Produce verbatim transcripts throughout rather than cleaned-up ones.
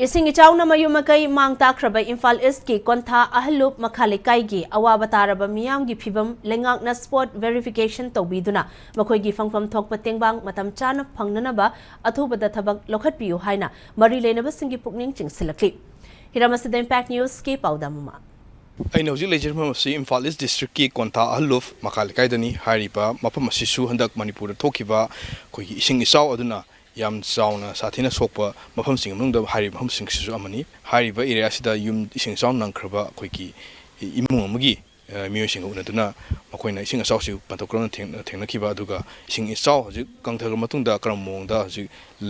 ꯏꯁꯤꯡ ꯏꯆꯥꯎꯅ ꯃꯌꯨꯝ ꯃꯀꯩ ꯃꯥꯡ ꯇꯥꯛꯈ꯭ꯔꯕ ꯏꯝꯐꯥꯜ ꯏꯁꯀꯤ ꯀꯣꯟꯊꯥ ꯑꯍꯜꯂꯨꯞ ꯃꯈꯥ ꯂꯩꯀꯥꯏꯒꯤ ꯑꯋꯥꯕ ꯇꯥꯔꯕ ꯃꯤꯌꯥꯝꯒꯤ ꯐꯤꯕꯝ ꯂꯩꯉꯥꯛꯅ spot verification ꯇꯧꯕꯤꯗꯨꯅ ꯃꯈꯣꯏꯒꯤ ꯐꯪꯐꯝ ꯊꯣꯛꯄ ꯇꯦꯡꯕꯥꯡ ꯃꯇꯝ ꯆꯥꯅ ꯐꯪꯅꯅꯕ ꯑꯊꯨꯕꯗ ꯊꯕꯛ ꯂꯧꯈꯠꯄꯤꯌꯨ ꯍꯥꯏꯅ ꯃꯔꯤ ꯂꯩꯅꯕꯁꯤꯡꯒꯤ ꯄꯨꯛꯅꯤꯡ ꯆꯤꯡꯁꯤꯜꯂꯛꯂꯤ꯫ ꯍꯤꯔꯝ ꯑꯁꯤꯗ Impact Newsꯀꯤ ꯄꯥꯎꯗꯝ ꯑꯃ꯫ ꯑꯩꯅ ꯍꯧꯖꯤꯛ ꯂꯩꯖꯔꯤꯕ ꯃꯐꯝ ꯑꯁꯤ ꯏꯝꯐꯥꯜ ꯏꯁ ꯗꯤꯁꯇ꯭ꯔꯤꯛꯀꯤ ꯀꯣꯟꯊꯥ ꯑꯍꯜꯂꯨꯞ ꯃꯈꯥ ꯂꯩꯀꯥꯏꯗꯅꯤ꯫ ꯍꯥꯏꯔꯤꯕ ꯃꯐꯝ ꯑꯁꯤꯁꯨ ꯍꯟꯗꯛ ꯃꯅꯤꯄꯨꯔꯗ ꯊꯣꯛꯈꯤꯕ ꯑꯩꯈꯣꯏꯒꯤ ꯏꯁꯤꯡ ꯏꯆꯥꯎ ꯑꯗꯨꯅ ꯌꯥꯝ ꯆꯥꯎꯅ ꯁꯥꯊꯤꯅ ꯁꯣꯛꯄ ꯃꯐꯝꯁꯤꯡꯒꯤ ꯃꯅꯨꯡꯗ ꯍꯥꯏꯔꯤꯕ ꯃꯐꯝꯁꯤꯡꯁꯤꯁꯨ ꯑꯃꯅꯤ꯫ ꯍꯥꯏꯔꯤꯕ area ꯑꯁꯤꯗ ꯌꯨꯝ ꯏꯁꯤꯡ ꯏꯆꯥꯎ ꯅꯪꯈ꯭ꯔꯕ ꯑꯩꯈꯣꯏꯒꯤ ꯏꯃꯨꯡ ꯑꯃꯒꯤ, ꯑ, ꯃꯤꯑꯣꯏꯁꯤꯡꯒ ꯎꯅꯗꯨꯅ ꯃꯈꯣꯏꯅ ꯏꯁꯤꯡ ꯏꯆꯥꯎꯁꯤ ꯄꯟꯊꯣꯛ ꯀꯔꯝꯅ ꯊꯦꯡ-, ꯊꯦꯡꯅꯈꯤꯕ, ꯑꯗꯨꯒ ꯏꯁꯤꯡ ꯏꯆꯥꯎ ꯍꯧꯖꯤꯛ ꯀꯪꯊꯈ꯭ꯔ ꯃꯇꯨꯡꯗ ꯀꯔꯝꯕ ꯃꯑꯣꯡꯗ ꯍꯧꯖꯤꯛ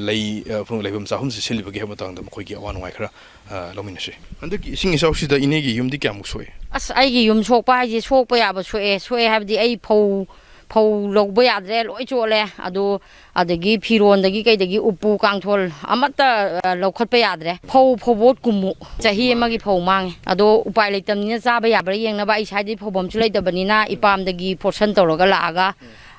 ꯂꯩ-, ꯑ, ꯂꯩꯐꯝ ꯆꯥꯐꯝꯁꯤ ꯁꯤꯜꯂꯤꯕꯒꯦ ꯍꯥꯏꯕ ꯃꯇꯥꯡꯗ ꯃꯈꯣꯏꯒꯤ ꯑꯋꯥ ꯅꯨꯡꯉꯥꯏ ꯈꯔ, ꯑ, ꯂꯧꯃꯤꯟꯅꯁꯤ꯫ ꯍꯟꯗꯛꯀꯤ ꯏꯁꯤꯡ ꯏꯆꯥꯎꯁꯤꯗ ꯏꯅꯦꯒꯤ ꯌꯨꯝꯗꯤ ꯀꯌꯥꯃꯨꯛ ꯁꯣꯛꯏ? ꯑꯁ, ꯑꯩꯒꯤ ꯌꯨꯝ ꯁꯣꯛꯄ ꯍꯥꯏꯁꯦ ꯁꯣꯛꯄ ꯌꯥꯕ ꯁꯣꯛꯑꯦ꯫ ꯁꯣꯛꯑꯦ ꯍꯥꯏꯕꯗꯤ ꯑꯩ ꯐꯧ, ꯐꯧ ꯂꯧꯕ ꯌꯥꯗ꯭ꯔꯦ, ꯂꯣꯏ ꯆꯣꯠꯂꯦ꯫ ꯑꯗꯣ ꯑꯗꯒꯤ ꯐꯤꯔꯣꯟꯗꯒꯤ ꯀꯩꯗꯒꯤ ꯎꯄꯨ ꯀꯥꯡꯊꯣꯜ ꯑꯃꯠꯇ, ꯑ, ꯂꯧꯈꯠꯄ ꯌꯥꯗ꯭ꯔꯦ꯫ ꯐꯧ ꯐꯧꯕꯣꯠ ꯀꯨꯝꯃꯨ ꯆꯍꯤ ꯑꯃꯒꯤ ꯐꯧ ꯃꯥꯡꯉꯦ꯫ ꯑꯗꯣ ꯎꯄꯥꯏ ꯂꯩꯇꯕꯅꯤꯅ ꯆꯥꯕ ꯌꯥꯕ꯭ꯔꯥ ꯌꯦꯡꯅꯕ ꯑꯩ ꯁ꯭ꯋꯥꯏꯗꯩ ꯐꯧꯐꯝꯁꯨ ꯂꯩꯇꯕꯅꯤꯅ ꯏꯄꯥꯝꯗꯒꯤ ꯄꯣꯔꯁꯟ ꯇꯧꯔꯒ ꯂꯥꯛꯑꯒ,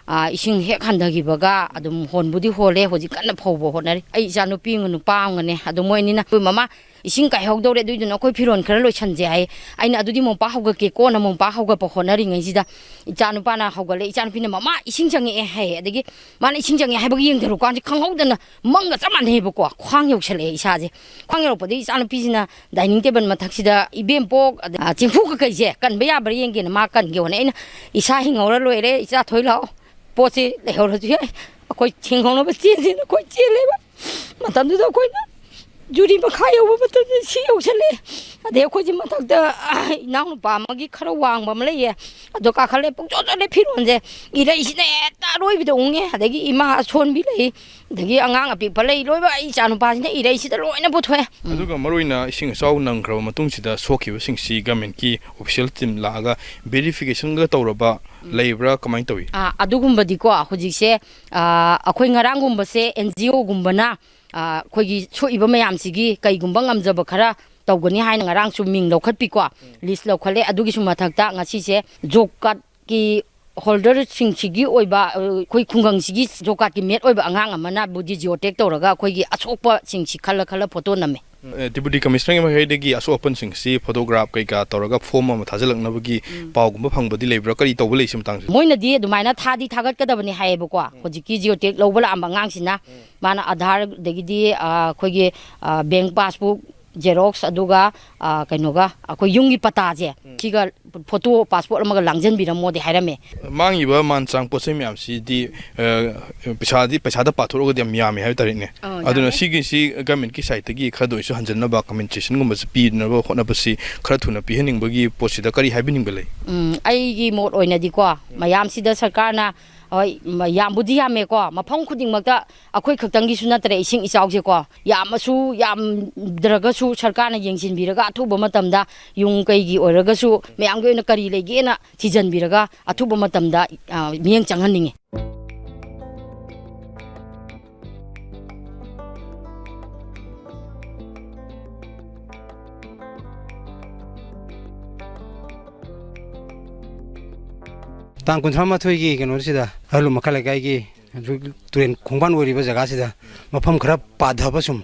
ꯑ, ꯏꯁꯤꯡ ꯍꯦꯛ ꯍꯟꯊꯈꯤꯕꯒ ꯑꯗꯨꯝ ꯍꯣꯟꯕꯨꯗꯤ ꯍꯣꯜꯂꯦ꯫ ꯍꯧꯖꯤꯛ ꯀꯟꯅ ꯐꯧꯕ ꯍꯣꯠꯅꯔꯤ꯫ ꯑꯩ ꯏꯆꯥ ꯅꯨꯄꯤ ꯑꯃꯒ ꯅꯨꯄꯥ ꯑꯃꯒꯅꯦ꯫ ꯑꯗꯣ ꯃꯣꯏ ꯑꯅꯤꯅ, "ꯑꯩꯈꯣꯏ ꯃꯃꯥ, ꯏꯁꯤꯡ ꯀꯥꯏꯍꯧꯗꯧꯔꯦ, ꯑꯗꯨꯏꯗꯨꯅ ꯑꯩꯈꯣꯏ ꯐꯤꯔꯣꯟ ꯈꯔ ꯂꯣꯏꯁꯟꯁꯦ" ꯍꯥꯏ꯫ ꯑꯩꯅ, "ꯑꯗꯨꯗꯤ ꯃꯣꯝꯄꯥ ꯍꯧꯒꯠꯀꯦ, ꯀꯣꯟꯅ ꯃꯣꯝꯄꯥ ꯍꯧꯒꯠꯄ ꯍꯣꯠꯅꯔꯤꯉꯩꯁꯤꯗ" ꯏꯆꯥ ꯅꯨꯄꯥꯅ ꯍꯧꯒꯠꯂꯦ꯫ ꯏꯆꯥ ꯅꯨꯄꯤꯅ, "ꯃꯃꯥ, ꯏꯁꯤꯡ ꯆꯪꯉꯛꯑꯦ" ꯍꯥꯏ꯫ ꯑꯗꯒꯤ ꯃꯥꯅ ꯏꯁꯤꯡ ꯆꯪꯉꯛꯑꯦ ꯍꯥꯏꯕꯒꯤ ꯌꯦꯡꯊꯔꯨꯀꯥꯟꯁꯤ ꯈꯪꯍꯧꯗꯅ ꯃꯪꯒ ꯆꯞ ꯃꯥꯟꯅꯩꯕꯀꯣ꯫ ꯈ꯭ꯋꯥꯡ ꯌꯧꯁꯜꯂꯛꯑꯦ ꯏꯁꯥꯁꯦ꯫ ꯈ꯭ꯋꯥꯡ ꯌꯧꯔꯛꯄꯗꯒꯤ ꯏꯆꯥ ꯅꯨꯄꯤꯁꯤꯅ dining table ꯃꯊꯛꯁꯤꯗ, "ꯏꯕꯦꯝꯄꯣꯛ, ꯑꯗ, ꯑ, ꯆꯦꯡꯐꯨ ꯀꯩꯀꯩꯁꯦ ꯀꯟꯕ ꯌꯥꯕ꯭ꯔꯥ ꯌꯦꯡꯒꯦꯅ" ꯃꯥ ꯀꯟꯒꯦ ꯍꯣꯠꯅꯩ꯫ ꯑꯩꯅ, "ꯏꯁꯥ ꯍꯤꯡꯍꯧꯔ ꯂꯣꯏꯔꯦ, ꯏꯆꯥ ꯊꯣꯏ ꯂꯥꯛꯑꯣ꯫ ꯄꯣꯠꯁꯦ ꯂꯩꯍꯧꯔꯁꯨ ꯌꯥꯏ, ꯑꯩꯈꯣꯏ ꯍꯤꯡꯍꯧꯅꯕ ꯆꯦꯟꯁꯦꯅ" ꯑꯩꯈꯣꯏ ꯆꯦꯜꯂꯦꯕ꯫ ꯃꯇꯝꯗꯨꯗ ꯑꯩꯈꯣꯏꯅ ꯖꯨꯔꯤ ꯃꯈꯥ ꯌꯧꯕ ꯃꯇꯝꯗ ꯁꯤ ꯌꯧꯁꯜꯂꯦ꯫ ꯑꯗꯩ ꯑꯩꯈꯣꯏꯁꯦ ꯃꯊꯛꯇ, ꯑ, ꯏꯅꯥꯎꯅꯨꯄꯥ ꯑꯃꯒꯤ ꯈꯔ ꯋꯥꯡꯕ ꯑꯃ ꯂꯩꯌꯦ, ꯑꯗꯣ ꯀꯥꯈꯠꯂꯦ, ꯄꯨꯡꯆꯣꯠ ꯆꯣꯠꯂꯦ ꯐꯤꯔꯣꯟꯁꯦ, ꯏꯔꯩꯁꯤꯅ ꯍꯦꯛꯇ ꯑꯔꯣꯏꯕꯤꯗ ꯎꯪꯉꯦ꯫ ꯑꯗꯒꯤ ꯏꯃꯥ ꯑꯁꯣꯟꯕꯤ ꯂꯩ, ꯑꯗꯒꯤ ꯑꯉꯥꯡ ꯑꯄꯤꯛꯄ ꯂꯩ, ꯂꯣꯏꯅ ꯑꯩ ꯏꯆꯥ ꯅꯨꯄꯥꯁꯤꯅ ꯏꯔꯩꯁꯤꯗ ꯂꯣꯏꯅ ꯄꯨꯊꯣꯛꯑꯦ꯫ ꯎꯝ꯫ ꯑꯗꯨꯒ ꯃꯔꯨꯑꯣꯏꯅ ꯏꯁꯤꯡ ꯏꯆꯥꯎ ꯅꯪꯈ꯭ꯔꯕ ꯃꯇꯨꯡꯁꯤꯗ ꯁꯣꯛꯈꯤꯕꯁꯤꯡꯁꯤ governmentꯀꯤ official team ꯂꯥꯛꯑꯒ verificationꯒ ꯇꯧꯔꯕ ꯎꯝ꯫ ꯂꯩꯕ꯭ꯔꯥ, ꯀꯃꯥꯏꯅ ꯇꯧꯏ? ꯑꯥ, ꯑꯗꯨꯒꯨꯝꯕꯗꯤꯀꯣ ꯍꯧꯖꯤꯛꯁꯦ, ꯑꯥ, ꯑꯩꯈꯣꯏ ꯉꯔꯥꯡꯒꯨꯝꯕꯁꯦ NGOꯒꯨꯝꯕꯅ, ꯑꯥ, ꯑꯩꯈꯣꯏꯒꯤ ꯁꯣꯛꯏꯕ ꯃꯌꯥꯝꯁꯤꯒꯤ ꯀꯩꯒꯨꯝꯕ ꯉꯝꯖꯕ ꯈꯔ ꯇꯧꯒꯅꯤ ꯍꯥꯏꯅ ꯉꯔꯥꯡꯁꯨ ꯃꯤꯡ ꯂꯧꯈꯠꯄꯤꯀꯣ, ꯎꯝ꯫ List ꯂꯧꯈꯠꯂꯦ꯫ ꯑꯗꯨꯒꯤꯁꯨ ꯃꯊꯛꯇ ꯉꯁꯤꯁꯦ job cardꯀꯤ holderꯁꯤꯡꯁꯤꯒꯤ ꯑꯣꯏꯕ, ꯑ, ꯑꯩꯈꯣꯏ ꯈꯨꯡꯒꯪꯁꯤꯒꯤ job cardꯀꯤ ꯃꯦꯠ ꯑꯣꯏꯕ ꯑꯉꯥꯡ ꯑꯃꯅ ꯕꯨꯗꯤ geotag ꯇꯧꯔꯒ ꯑꯩꯈꯣꯏꯒꯤ ꯑꯁꯣꯛꯄꯁꯤꯡꯁꯤ ꯈꯜꯂ ꯈꯜꯂ photo ꯅꯝꯃꯦ꯫ ꯑꯦ, Deputy Commissioner ꯒꯤ ꯃꯥꯏꯀꯩꯗꯒꯤ ꯑꯁꯣꯛ ꯑꯄꯟꯁꯤꯡꯁꯤ photograph ꯀꯩꯀꯥ ꯇꯧꯔꯒ form ꯑꯃ ꯊꯥꯖꯤꯜꯂꯛꯅꯕꯒꯤ ꯎꯝ꯫ ꯄꯥꯎꯒꯨꯝꯕ ꯐꯪꯕꯗꯤ ꯂꯩꯕ꯭ꯔꯥ? ꯀꯔꯤ ꯇꯧꯕ ꯂꯩ ꯁꯤ ꯃꯇꯥꯡꯁꯦ? ꯃꯣꯏꯅꯗꯤ ꯑꯗꯨꯃꯥꯏꯅ ꯊꯥꯗꯤ ꯊꯥꯒꯠꯀꯗꯕꯅꯤ ꯍꯥꯏꯌꯦꯕꯀꯣ꯫ ꯎꯝ꯫ ꯍꯧꯖꯤꯛꯀꯤ geotag ꯂꯧꯕ ꯂꯥꯛꯑꯝꯕ ꯑꯉꯥꯡꯁꯤꯅ ꯎꯝ꯫ ꯃꯥꯅ ꯑꯙꯥꯔꯗꯒꯤꯗꯤ, ꯑ, ꯑꯩꯈꯣꯏꯒꯤ, ꯑ, bank passbook xerox, ꯑꯗꯨꯒ, ꯑ, ꯀꯩꯅꯣꯒ ꯑꯩꯈꯣꯏ ꯌꯨꯝꯒꯤ ꯄꯇꯥꯁꯦ, ꯎꯝ꯫ ꯁꯤꯒ photo passport ꯑꯃꯒ ꯂꯥꯡꯖꯟꯕꯤꯔꯝꯃꯣꯗꯤ ꯍꯥꯏꯔꯝꯃꯦ꯫ ꯃꯥꯡꯉꯤꯕ ꯃꯥꯟ ꯆꯥꯡ ꯄꯣꯠ ꯆꯩ ꯃꯌꯥꯝꯁꯤꯗꯤ, ꯑ, ꯄꯩꯁꯥꯗꯤ, ꯄꯩꯁꯥꯗ ꯄꯥꯊꯣꯛꯑꯒꯗꯤ ꯌꯥꯝ ꯌꯥꯝꯃꯦ ꯍꯥꯏꯕ ꯇꯥꯔꯦꯅꯦ꯫ ꯑ, ꯑꯗꯨꯅ ꯌꯥꯝꯃꯦ꯫ ꯁꯤꯒꯤꯁꯤ government ꯀꯤ side ꯇꯒꯤ ꯈꯔꯗ ꯑꯣꯏꯁꯨ ꯍꯟꯖꯤꯟꯅꯕ compensation ꯒꯨꯝꯕꯁꯤ ꯄꯤꯅꯕ ꯍꯣꯠꯅꯕꯁꯤ ꯈꯔ ꯊꯨꯅ ꯄꯤꯍꯟꯅꯤꯡꯕꯒꯤ ꯄꯣꯠꯁꯤꯗ ꯀꯔꯤ ꯍꯥꯏꯕꯤꯅꯤꯡꯕ ꯂꯩ? ꯎꯝ, ꯑꯩꯒꯤ ꯃꯣꯠ ꯑꯣꯏꯅꯗꯤꯀꯣ, ꯎꯝ꯫ ꯃꯌꯥꯝꯁꯤꯗ ꯁꯔꯀꯥꯔꯅ, ꯍꯣꯏ, ꯃ-, ꯌꯥꯝꯕꯨꯗꯤ ꯌꯥꯝꯃꯦꯀꯣ, ꯃꯐꯝ ꯈꯨꯗꯤꯡꯃꯛꯇ ꯑꯩꯈꯣꯏ ꯈꯛꯇꯪꯒꯤꯁꯨ ꯅꯠꯇ꯭ꯔꯦ ꯏꯁꯤꯡ ꯏꯆꯥꯎꯁꯦꯀꯣ, ꯌꯥꯝꯃꯁꯨ ꯌꯥꯝꯗ꯭ꯔꯒꯁꯨ ꯁꯔꯀꯥꯔꯅ ꯌꯦꯡꯁꯤꯟꯕꯤꯔꯒ ꯑꯊꯨꯕ ꯃꯇꯝꯗ ꯌꯨꯝ ꯀꯩꯒꯤ ꯑꯣꯏꯔꯒꯁꯨ ꯃꯌꯥꯝꯒꯤ ꯑꯣꯏꯅ ꯀꯔꯤ ꯂꯩꯒꯦꯅ ꯊꯤꯖꯤꯟꯕꯤꯔꯒ ꯑꯊꯨꯕ ꯃꯇꯝꯗ, ꯑ, ꯃꯤꯠꯌꯦꯡ ꯆꯪꯍꯟꯅꯤꯡꯉꯤ꯫ ꯇꯥꯡ ꯀꯨꯟꯊ꯭ꯔꯥ ꯃꯥꯊꯣꯏꯒꯤ ꯀꯩꯅꯣꯁꯤꯗ ꯑꯍꯜ ꯃꯈꯥ ꯂꯩꯀꯥꯏꯒꯤ ꯍꯧꯖꯤꯛ ꯇꯨꯔꯦꯟ ꯈꯣꯡꯕꯥꯟ ꯑꯣꯏꯔꯤꯕ ꯖꯒꯥꯁꯤꯗ ꯃꯐꯝ ꯈꯔ ꯄꯥꯊꯕ, ꯁꯨꯝ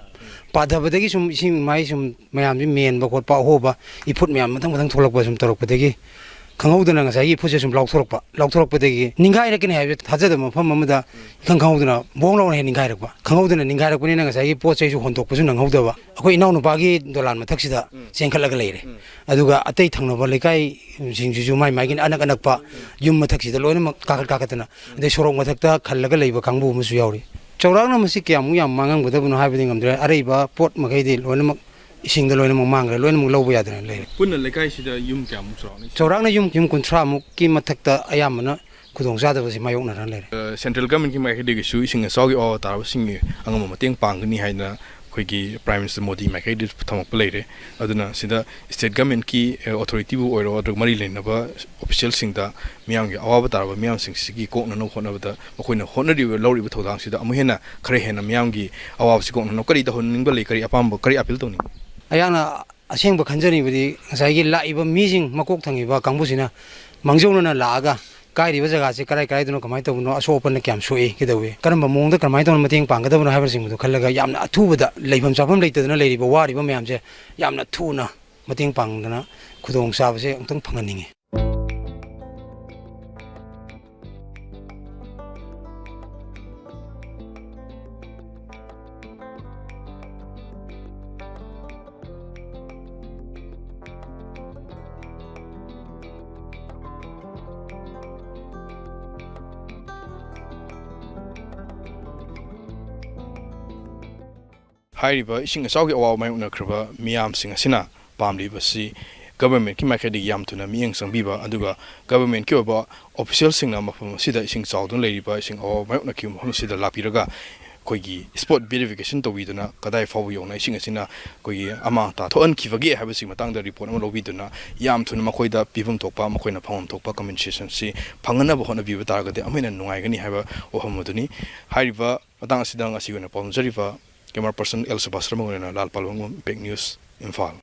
ꯄꯥꯊꯕꯗꯒꯤ ꯁꯨꯝ ꯏꯁꯤꯡ ꯃꯥꯏ ꯁꯨꯝ ꯃꯌꯥꯝꯁꯤ ꯃꯦꯟꯕ ꯈꯣꯠꯄ, ꯑꯍꯣꯕ ꯏꯐꯨꯠ ꯃꯌꯥꯝ ꯃꯊꯪ ꯃꯊꯪ ꯊꯣꯛꯂꯛꯄ ꯁꯨꯝ ꯇꯧꯔꯛꯄꯗꯒꯤ ꯈꯪꯍꯧꯗꯅ ꯉꯁꯥꯏꯒꯤ ꯏꯐꯨꯠꯁꯦ ꯁꯨꯝ ꯂꯥꯎꯊꯣꯔꯛꯄ, ꯂꯥꯎꯊꯣꯔꯛꯄꯗꯒꯤ ꯅꯤꯡꯈꯥꯏꯔꯛꯀꯅꯤ ꯍꯥꯏꯕꯁꯦ ꯊꯥꯖꯗꯕ ꯃꯐꯝ ꯑꯃꯗ ꯏꯈꯪ ꯈꯪꯍꯧꯗꯅ ꯕꯣꯡ ꯂꯥꯎꯅ ꯍꯦꯛ ꯅꯤꯡꯈꯥꯏꯔꯛꯄ꯫ ꯈꯪꯍꯧꯗꯅ ꯅꯤꯡꯈꯥꯏꯔꯛꯄꯅꯤꯅ ꯉꯁꯥꯏꯒꯤ ꯄꯣꯠ ꯆꯩꯁꯨ ꯍꯣꯟꯗꯣꯛꯄꯁꯨ ꯅꯪꯍꯧꯗꯕ꯫ ꯑꯩꯈꯣꯏ ꯏꯅꯥꯎꯅꯨꯄꯥꯒꯤ ꯗꯣꯂꯥꯟ ꯃꯊꯛꯁꯤꯗ ꯎꯝ꯫ ꯆꯦꯟꯈꯠꯂꯒ ꯂꯩꯔꯦ꯫ ꯎꯝ꯫ ꯑꯗꯨꯒ ꯑꯇꯩ ꯊꯪꯅꯕ ꯂꯩꯀꯥꯏꯁꯤꯡꯁꯤꯁꯨ ꯃꯥꯏ ꯃꯥꯏꯒꯤ ꯑꯅꯛ ꯑꯅꯛꯄ ꯎꯝ꯫ ꯌꯨꯝ ꯃꯊꯛꯁꯤꯗ ꯂꯣꯏꯅꯃꯛ ꯀꯥꯈꯠ ꯀꯥꯈꯠꯇꯅ, ꯑꯗꯩ ꯁꯣꯔꯣꯛ ꯃꯊꯛꯇ ꯈꯜꯂꯒ ꯂꯩꯕ ꯀꯥꯡꯕꯨ ꯑꯃꯁꯨ ꯌꯥꯎꯔꯤ꯫ ꯆꯥꯎꯔꯥꯛꯅ ꯃꯁꯤ ꯀꯌꯥꯃꯨꯛ ꯌꯥꯝ ꯃꯥꯡꯉꯝꯒꯗꯕꯅꯣ ꯍꯥꯏꯕꯗꯤ ꯉꯝꯗ꯭ꯔꯦ꯫ ꯑꯔꯩꯕ ꯄꯣꯠ ꯃꯈꯩꯗꯤ ꯂꯣꯏꯅꯃꯛ ꯏꯁꯤꯡꯗ ꯂꯣꯏꯅꯃꯛ ꯃꯥꯡꯈ꯭ꯔꯦ, ꯂꯣꯏꯅꯃꯛ ꯂꯧꯕ ꯌꯥꯗꯅ ꯂꯩꯔꯦ꯫ ꯄꯨꯟꯅ ꯂꯩꯀꯥꯏꯁꯤꯗ ꯌꯨꯝ ꯀꯌꯥꯃꯨꯛ ꯆꯥꯎꯔꯅꯤ? ꯆꯥꯎꯔꯥꯛꯅ ꯌꯨꯝ, ꯌꯨꯝ ꯀꯨꯟꯊ꯭ꯔꯥꯃꯨꯛꯀꯤ ꯃꯊꯛꯇ ꯑꯌꯥꯝꯕꯅ ꯈꯨꯗꯣꯡꯆꯥꯗꯕꯁꯤ ꯃꯥꯌꯣꯛꯅꯔ ꯂꯩꯔꯦ꯫ ꯑ, central government ꯀꯤ ꯃꯥꯏꯀꯩꯗꯒꯤꯁꯨ ꯏꯁꯤꯡ ꯏꯆꯥꯎꯒꯤ ꯑꯋꯥꯕ ꯇꯥꯔꯕꯁꯤꯡꯒꯤ ꯑꯉꯝꯕ ꯃꯇꯦꯡ ꯄꯥꯡꯒꯅꯤ ꯍꯥꯏꯗꯅ ꯑꯩꯈꯣꯏꯒꯤ Prime Minister ꯃꯣꯗꯤ ꯃꯥꯏꯀꯩꯗꯒꯤ ꯊꯝꯃꯛꯄ ꯂꯩꯔꯦ꯫ ꯑꯗꯨꯅ ꯁꯤꯗ state government ꯀꯤ, ꯑ, authority ꯕꯨ ꯑꯣꯏꯔꯣ, ꯑꯗꯨꯒ ꯃꯔꯤ ꯂꯩꯅꯕ official ꯁꯤꯡꯗ ꯃꯤꯌꯥꯝꯒꯤ ꯑꯋꯥꯕ ꯇꯥꯔꯕ ꯃꯤꯌꯥꯝꯁꯤꯡꯁꯤꯒꯤ ꯀꯣꯛꯅꯅꯕ ꯍꯣꯠꯅꯕꯗ ꯃꯈꯣꯏꯅ ꯍꯣꯠꯅꯔꯤꯕ, ꯂꯧꯔꯤꯕ ꯊꯧꯗꯥꯡꯁꯤꯗ ꯑꯃꯨꯛ ꯍꯦꯟꯅ, ꯈꯔ ꯍꯦꯟꯅ ꯃꯤꯌꯥꯝꯒꯤ ꯑꯋꯥꯕꯁꯤ ꯀꯣꯛꯅꯅꯕ ꯀꯔꯤ ꯇꯧꯍꯟꯅꯤꯡꯕ ꯂꯩ? ꯀꯔꯤ ꯑꯄꯥꯝꯕ, ꯀꯔꯤ appeal ꯇꯧꯅꯤꯡꯕ? ꯑꯩꯍꯥꯛꯅ ꯑꯁꯦꯡꯕ ꯈꯟꯖꯔꯤꯕꯗꯤ ꯉꯁꯥꯏꯒꯤ ꯂꯥꯛꯏꯕ ꯃꯤꯁꯤꯡ, ꯃꯀꯣꯛ ꯊꯪꯉꯤꯕ ꯀꯥꯡꯕꯨꯁꯤꯅ ꯃꯥꯡꯖꯧꯅꯅ ꯂꯥꯛꯑꯒ ꯀꯥꯏꯔꯤꯕ ꯖꯒꯥꯁꯦ ꯀꯔꯥꯏ ꯀꯔꯥꯏꯗꯅꯣ, ꯀꯃꯥꯏꯅ ꯇꯧꯕꯅꯣ, ꯑꯁꯣꯛ ꯑꯄꯟꯅ ꯀꯌꯥꯝ ꯁꯣꯛꯏ, ꯀꯩꯗꯧꯏ, ꯀꯔꯝꯕ ꯃꯑꯣꯡꯗ ꯀꯔꯝꯍꯥꯏꯅ ꯇꯧꯅ ꯃꯇꯦꯡ ꯄꯥꯡꯒꯗꯕꯅꯣ ꯍꯥꯏꯕꯁꯤꯡꯗꯨ ꯈꯜꯂꯒ ꯌꯥꯝꯅ ꯑꯊꯨꯕꯗ ꯂꯩꯐꯝ ꯆꯥꯐꯝ ꯂꯩꯇꯗꯅ ꯂꯩꯔꯤꯕ ꯋꯥꯔꯤꯕ ꯃꯌꯥꯝꯁꯦ ꯌꯥꯝꯅ ꯊꯨꯅ ꯃꯇꯦꯡ ꯄꯥꯡꯗꯅ ꯈꯨꯗꯣꯡꯆꯥꯕꯁꯦ ꯑꯃꯨꯛꯇꯪ ꯐꯪꯍꯟꯅꯤꯡꯉꯤ꯫ ꯍꯥꯏꯔꯤꯕ ꯏꯁꯤꯡ ꯏꯆꯥꯎꯒꯤ ꯑꯋꯥꯕ ꯃꯥꯌꯣꯛꯅꯈ꯭ꯔꯕ ꯃꯤꯌꯥꯝꯁꯤꯡ ꯑꯁꯤꯅ ꯄꯥꯝꯂꯤꯕꯁꯤ ꯒꯕꯔꯃꯦꯟꯠꯀꯤ ꯃꯥꯏꯀꯩꯗꯒꯤ ꯌꯥꯝ ꯊꯨꯅ ꯃꯤꯠꯌꯦꯡ ꯆꯪꯕꯤꯕ, ꯑꯗꯨꯒ ꯒꯕꯔꯃꯦꯟꯠꯀꯤ ꯑꯣꯏꯕ ꯑꯣꯐꯤꯁꯤꯌꯦꯜꯁꯤꯡꯅ ꯃꯐꯝ ꯑꯁꯤꯗ ꯏꯁꯤꯡ ꯆꯥꯎꯗꯨꯅ ꯂꯩꯔꯤꯕ, ꯏꯁꯤꯡ ꯑꯋꯥꯕ ꯃꯥꯌꯣꯛꯅꯈꯤꯕ ꯃꯐꯝ ꯑꯁꯤꯗ ꯂꯥꯛꯄꯤꯔꯒ ꯑꯩꯈꯣꯏꯒꯤ ꯏꯁꯄꯣꯠ ꯚꯦꯔꯤꯐꯤꯀꯦꯁꯟ ꯇꯧꯕꯤꯗꯨꯅ ꯀꯗꯥꯏ ꯐꯥꯎꯕ ꯌꯧꯅ ꯏꯁꯤꯡ ꯑꯁꯤꯅ ꯑꯩꯈꯣꯏꯒꯤ ꯑꯃꯥꯡ ꯑꯇꯥ ꯊꯣꯛꯍꯟꯈꯤꯕꯒꯦ ꯍꯥꯏꯕꯁꯤꯒꯤ ꯃꯇꯥꯡꯗ ꯔꯤꯄꯣꯔꯠ ꯑꯃ ꯂꯧꯕꯤꯗꯨꯅ ꯌꯥꯝ ꯊꯨꯅ ꯃꯈꯣꯏꯗ ꯄꯤꯐꯝ ꯊꯣꯛꯄ, ꯃꯈꯣꯏꯅ ꯐꯪꯐꯝ ꯊꯣꯛꯄ ꯀꯝꯄꯦꯟꯁꯦꯁꯟꯁꯤ ꯐꯪꯅꯅꯕ ꯍꯣꯠꯅꯕꯤꯕ ꯇꯥꯔꯒꯗꯤ ꯑꯃꯨꯛ ꯍꯦꯟꯅ ꯅꯨꯡꯉꯥꯏꯒꯅꯤ ꯍꯥꯏꯕ ꯋꯥꯐꯝ ꯑꯗꯨꯅꯤ꯫ ꯍꯥꯏꯔꯤꯕ ꯃꯇꯥꯡ ꯑꯁꯤꯗ ꯉꯁꯤꯒꯤ ꯑꯣꯏꯅ ꯄꯥꯎ ꯅꯝꯖꯔꯤꯕ ꯀꯦꯃꯦꯔꯥ ꯄꯔꯁꯟ ꯑꯦꯜ ꯁꯨꯕꯥꯁ ꯁꯔꯃꯒ ꯂꯣꯏꯅꯅ ꯂꯥꯜ ꯄꯥꯜꯋꯥꯡꯕꯝ, ꯏꯝꯄꯦꯛ ꯅ꯭ꯌꯨꯁ, ꯏꯝꯐꯥꯜ꯫